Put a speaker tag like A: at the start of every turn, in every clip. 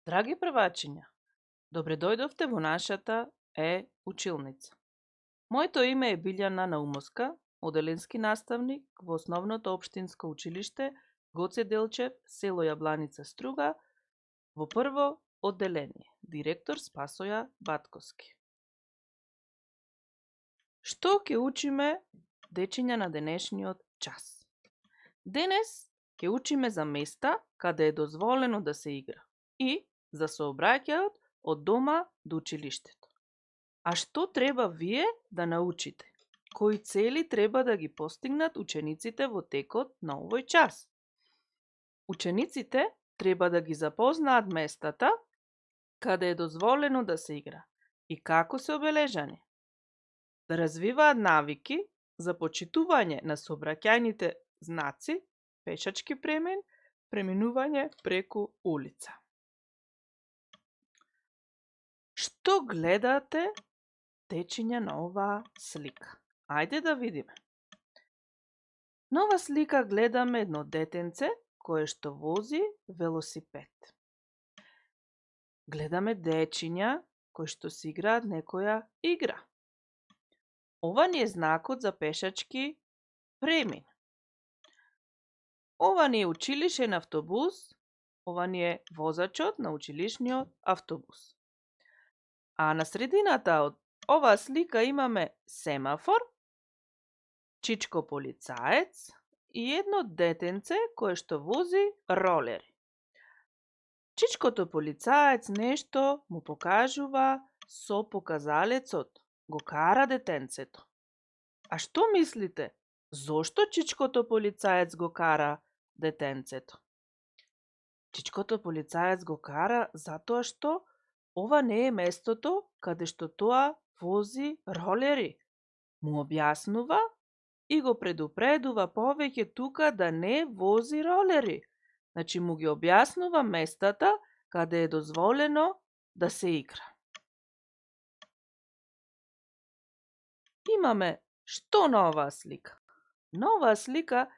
A: Драги првачиња, добре дојдовте во нашата училница. Моето име е Билјана Наумовска, оделенски наставник во Основното општинско училиште Гоце Делчев, село Јабланица Струга, во прво одделение. Директор Спасоја Батковски. Што ќе учиме, дечиња, на денешниот час? Денес ќе учиме за места каде е дозволено да се игра и за сообраќајот од дома до училиштето. А што треба вие да научите? Кои цели треба да ги постигнат учениците во текот на овој час? Учениците треба да ги запознаат местата каде е дозволено да се игра и како се обележани. Да развиваат навики за почитување на сообраќајните знаци, пешачки преминување преку улица. Што гледате, дечиња, на оваа слика? Ајде да видиме. На оваа слика гледаме едно детенце кое што вози велосипед. Гледаме дечиња кои што си играат некоја игра. Ова ни е знакот за пешачки премин. Ова ни е училишен автобус, ова ни е возачот на училишниот автобус. А на средината од оваа слика имаме семафор, чичко полицаец и едно детенце кое што вози ролери. Чичкото полицаец нешто му покажува со показалецот, го кара детенцето. А што мислите? Зошто чичкото полицаец го кара детенцето? Чичкото полицаец го кара затоа што ова не е местото каде што тоа вози ролери. Му објаснува и го предупредува повеќе тука да не вози ролери. Значи му ги објаснува местата каде е дозволено да се игра. Имаме што на оваа слика? На оваа слика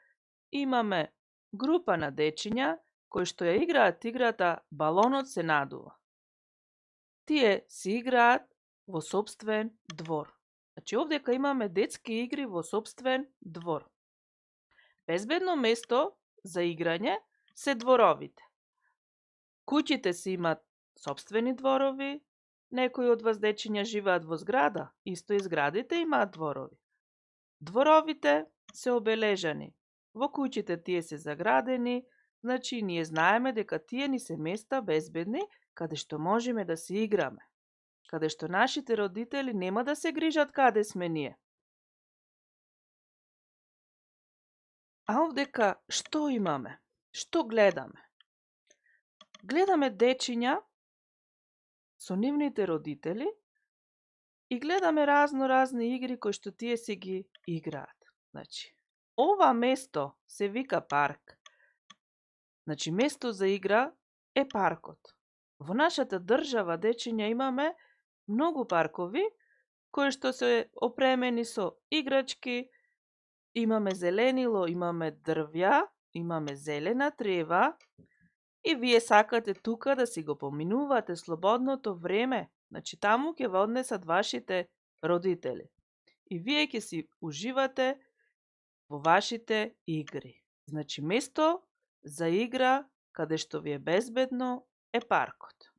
A: имаме група на дечиња кои што ја играат играта балонот се надува. Тие си играат во сопствен двор. Значи овдека имаме детски игри во сопствен двор. Безбедно место за играње се дворовите. Куќите си имат сопствени дворови, некои од вас дечиња живеат во зграда, исто и зградите имаат дворови. Дворовите се обележани. Во куќите тие се заградени, значи ние знаеме дека тие ни се места безбедни каде што можеме да се играме, каде што нашите родители нема да се грижат каде сме ние. А овдека што имаме? Што гледаме? Гледаме дечиња со нивните родители и гледаме разни игри кои што тие си ги играат. Значи, ова место се вика парк. Значи, место за игра е паркот. Во нашата држава, дечиња, имаме многу паркови кои што се опремени со играчки, имаме зеленило, имаме дрвја, имаме зелена трева и вие сакате тука да си го поминувате слободното време. Значи, таму ќе ве однесат вашите родители. И вие ќе си уживате во вашите игри. Значи, место за игра каде што ви е безбедно е паркот.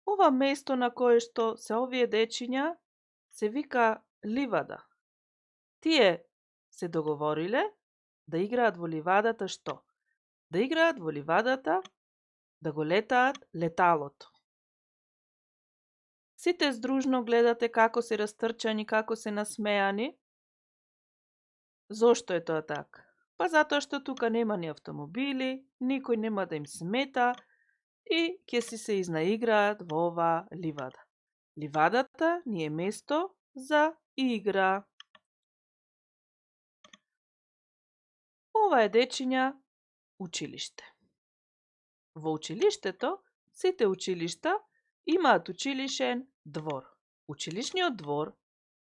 A: Ова место на кое што се овие дечиња се вика ливада. Тие се договориле да играат во ливадата што? Да играат во ливадата да го летаат леталото. Сите здружно гледате како се растрчани, како се насмеани. Зошто е тоа така? Па затоа што тука нема ни автомобили, никој нема да им смета и ќе си се изнаиграат во оваа ливада. Ливадата ни е место за игра. Ова е, дечиња, училиште. Во училиштето, сите училишта имаат училишен двор. Училишниот двор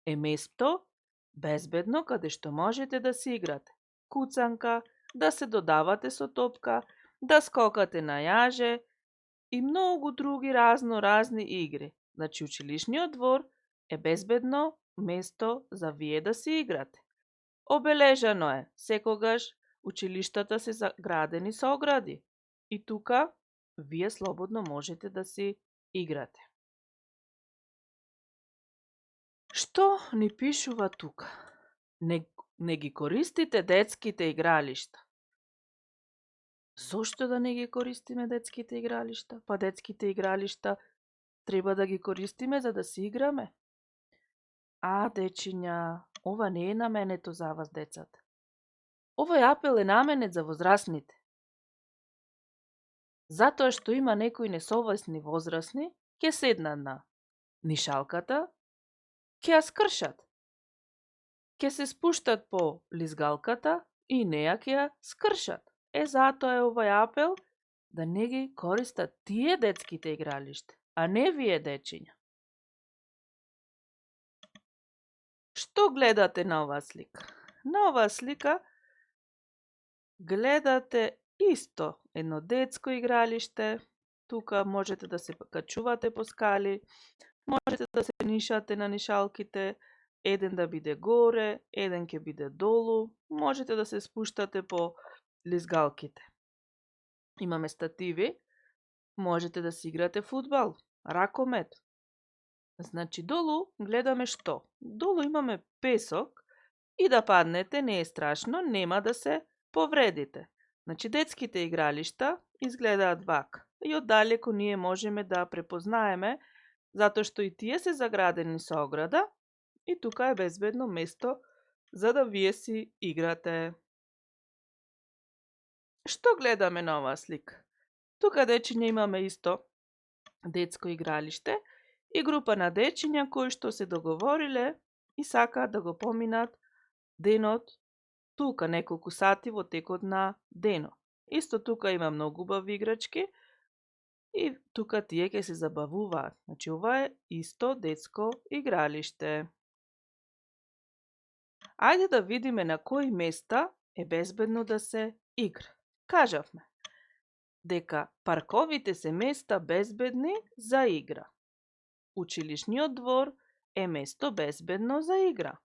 A: е место безбедно каде што можете да се играте. Куцанка, да се додавате со топка, да скокате на јаже и многу други разни игри. Значи, училишниот двор е безбедно место за вие да си играте. Обележано е, секогаш училиштата се заградени со огради и тука вие слободно можете да си играте. Што ни пишува тука? Не ги користите детските игралишта. Зошто да не ги користиме детските игралишта? Па детските игралишта треба да ги користиме за да си играме. Дечиња, ова не е наменето за вас, децата. Овој апел е наменет за возрастните. Затоа што има некои несовесни возрастни, ќе седнат на нишалката, ќе ја скршат. Ќе се спуштат по лизгалката и неја ќе ја скршат. Затоа е овој апел да не ги користат тие детските игралишта, а не вие, дечиња. Што гледате на оваа слика? На оваа слика гледате исто едно детско игралиште. Тука можете да се качувате по скали, можете да се нишате на нишалките, еден да биде горе, еден ќе биде долу, можете да се спуштате по лизгалките. Имаме стативи, можете да си играте фудбал, ракомет. Значи, долу гледаме што? Долу имаме песок и да паднете не е страшно, нема да се повредите. Значи, детските игралишта изгледаат вака. И оддалеку ние можеме да препознаеме, затоа што и тие се заградени со ограда и тука е безбедно место за да вие си играте. Што гледаме на оваа слика? Тука, дечиња, имаме исто детско игралиште и група на дечиња кои што се договориле и сакаат да го поминат денот тука, неколку сати во текот на денот. Исто тука има многу убави играчки и тука тие ќе се забавуваат. Значи, ова е исто детско игралиште. Ајде да видиме на кои места е безбедно да се игра. Кажавме дека парковите се места безбедни за игра. Училишниот двор е место безбедно за игра.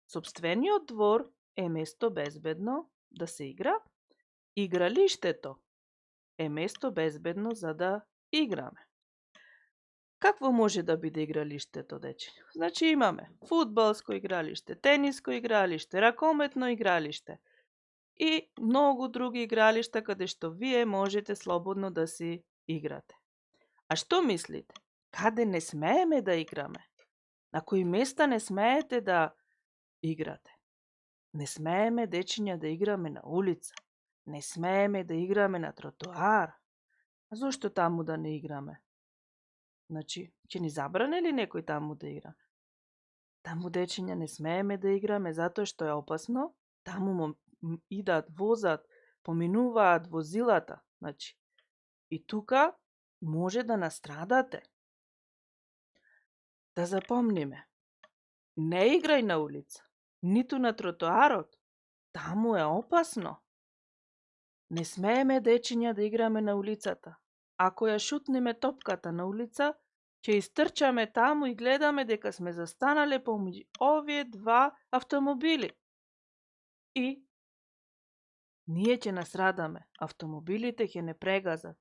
A: Сопствениот двор е место безбедно да се игра. Игралиштето е место безбедно за да играме. Какво може да биде игралиштето, дечиња? Значи, имаме фудбалско игралиште, тениско игралиште, ракометно игралиште и многу други игралишта каде што вие можете слободно да си играте. А што мислите? Каде не смееме да играме? На кои места не смеете да играте? Не смееме, дечиња, да играме на улица. Не смееме да играме на тротоар. А зошто таму да не играме? Значи, ќе ни забране ли некој таму да игра? Таму, дечиња, не смееме да играме затоа што е опасно. Таму идат, возат, поминуваат возилата. Значи, и тука може да настрадате. Да запомниме. Не играј на улица, ниту на тротоарот. Таму е опасно. Не смееме, дечиња, да играме на улицата. Ако ја шутнеме топката на улица, ќе истрчаме таму и гледаме дека сме застанале помеѓу овие два автомобили. И ние ќе настрадаме. Автомобилите ќе не прегазат.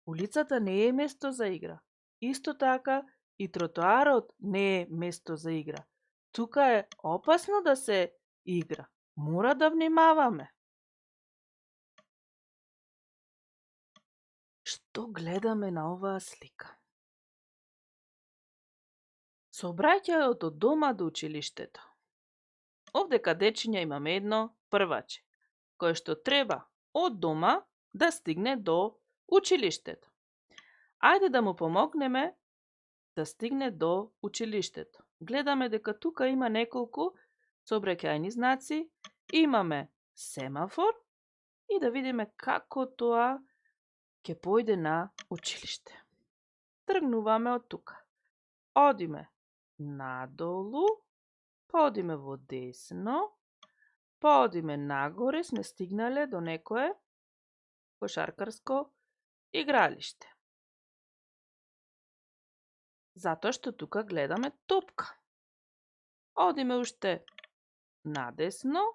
A: Улицата не е место за игра. Исто така и тротоарот не е место за игра. Тука е опасно да се игра. Мора да внимаваме. Што гледаме на оваа слика? Сообраќајот од дома до училиштето. Овдека, дечиња, имаме едно прваче, кое што треба од дома да стигне до училиштето. Ајде да му помогнеме да стигне до училиштето. Гледаме дека тука има неколку сообраќајни знаци, имаме семафор и да видиме како тоа ќе појде на училиште. Тргнуваме од тука. Одиме надолу, па одиме во десно, па одиме нагоре, сме стигнале до некое кошаркарско игралиште. Затоа што тука гледаме топка. Одиме уште надесно,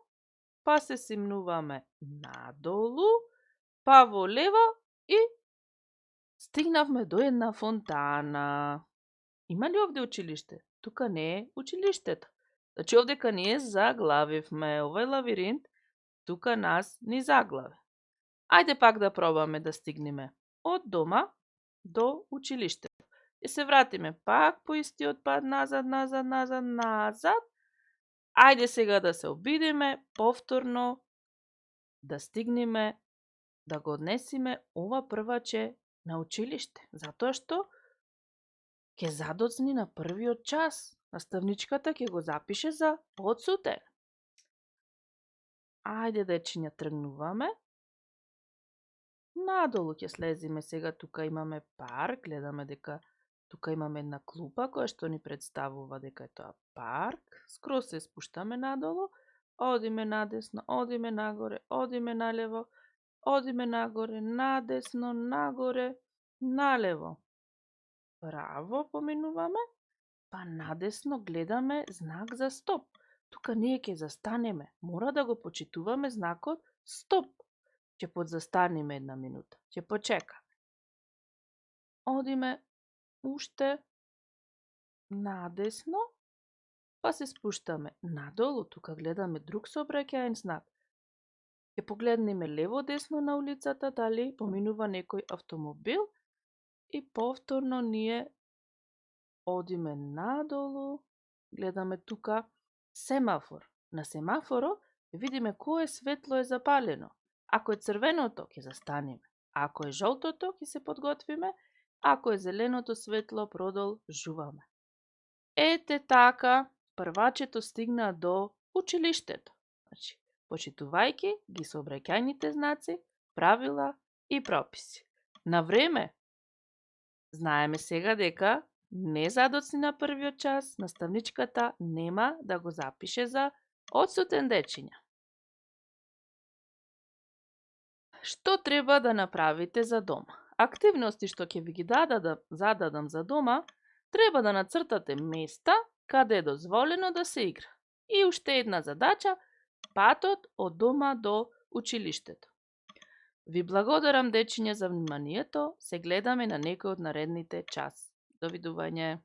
A: па се симнуваме надолу, па во лево и стигнавме до една фонтана. Има ли овде училиште? Тука не е училиштето. Значи овдека ние заглавивме. Овој лавиринт тука нас ни заглави. Ајде пак да пробаме да стигнеме од дома до училиштето. И се вратиме пак по истиот пат назад. Ајде сега да се обидиме повторно да стигнеме, да го однесиме ова прваче на училиште. Затоа што ќе задоцни на првиот час. Наставничката ќе го запише за одсутен. Ајде, дечиња, тргнуваме. Надолу ќе слезиме сега, тука имаме парк, гледаме дека тука имаме една клупа која што ни представува дека е тоа парк. Скроз се спуштаме надолу, одиме надесно, одиме нагоре, одиме налево, одиме нагоре, надесно, нагоре, налево. Право поминуваме, па надесно гледаме знак за стоп. Тука ние ќе застанеме. Мора да го почитуваме знакот стоп. Ќе подзастанеме една минута. Ќе почекаме. Одиме уште надесно, па се спуштаме надолу. Тука гледаме друг сообраќаен знак. Ќе погледнеме лево-десно на улицата, дали поминува некој автомобил и повторно ние одиме надолу, гледаме тука семафор. На семафорот видиме кое светло е запалено. Ако е црвеното, ќе застанеме. Ако е жолтото, ќе се подготвиме. Ако е зеленото светло, продолжуваме. Ете така, првачето стигна до училиштето. Значи, почитувајќи ги сообраќајните знаци, правила и прописи. На време, знаеме сега дека не задоцни на првиот час, наставничката нема да го запише за одсутен, дечиња. Што треба да направите за дома? Активности што ќе ви ги зададам за дома, треба да нацртате места каде е дозволено да се игра. И уште една задача, патот од дома до училиштето. Ви благодарам, дечиња, за вниманието. Се гледаме на некој од наредните час. Довидување.